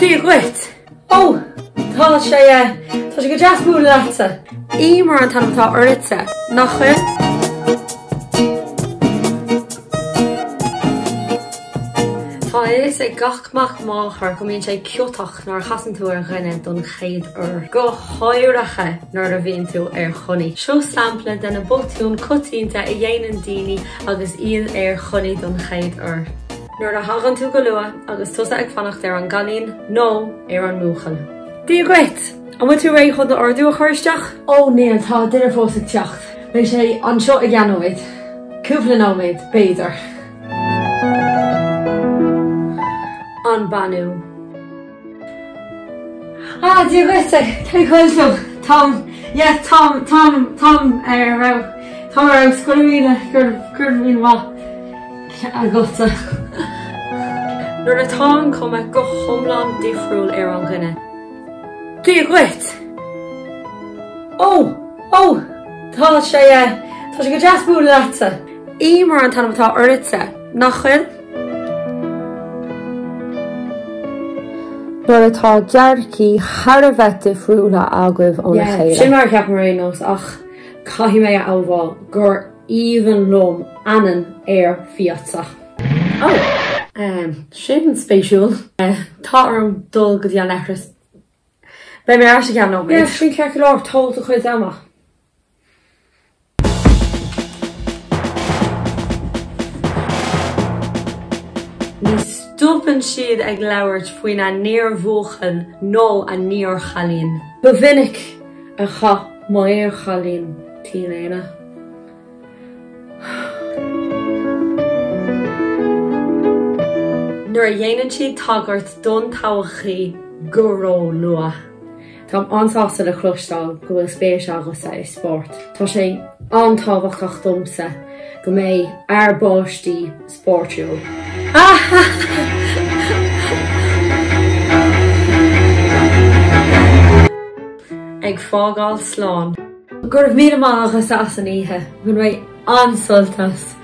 Dia dhuit! Ó! Tá sé, tá sé go deas bualadh leatsa. Emer an t-ainm atá ortsa, nach bhfuil? Tá a fhios ag gach mac máthar go mbíonn sé ciotach nuair a chasann tú ar dhuine don chéad uair, go háirithe nuair a bhíonn tú ar chonaí. Seo sampla de na botúin coitianta a dhéanann daoine agus iad ar chonaí don chéad uair. Nuair a thagann tú go luath agus tusa ag fanacht ar an gcailín nó ar an mbuachaill. Dia dhuit! An bhfuil tú réidh chun d'ordú a chur isteach? Ó níl, tá duine fós ag teacht. Beidh sé anseo i gceann nóiméad. Cúpla nóiméad, b'fhéidir. An beannú. Ah, Dia dhuit, cén chaoi a bhfuil tú? Táim, yeah, táim, táim, táim ar fheabhas, táim ar fheabhas, go raibh míle, go raibh míle maith agatsa. Nuair atá an cuma go hiomlán difriúil ar an dhuine. Dia dhuit! Ó! Ó! Tá sé, tá sé go deas bualadh leatsa. Emer an t-ainm atá ortsa, nach bhfuil? Nuair atá dearcthaí thar a bheith difriúla agaibh óna chéile. Sin mar a cheapaim ar aon nós ach caithfidh mé a admháil gur aoibhinn liom anann ar phíotsa. Ó! Sin spéisiúil. Tá orm dul go dtí an leithreas. Beidh mé ar ais i gceann nóiméad. Yeah, sin ceart go leor, tóg do chuid ama. Ní stopann siad ag labhairt faoina n-iarbhuachaill nó a n-iarchailín. Ba mhinic a chaith m'iarchailín T-léine. Nuair a dhéanann siad tagairt don todhchaí go ró-luath. Táim an-sásta le cloisteáil go bhfuil spéis agatsa i spórt. Tá sé an-tábhachtach domsa go mbeidh ár bpáistí spórtúil. Ag fágáil slán. Go raibh míle maith agatsa as an oíche. Bhain mé an-sult as.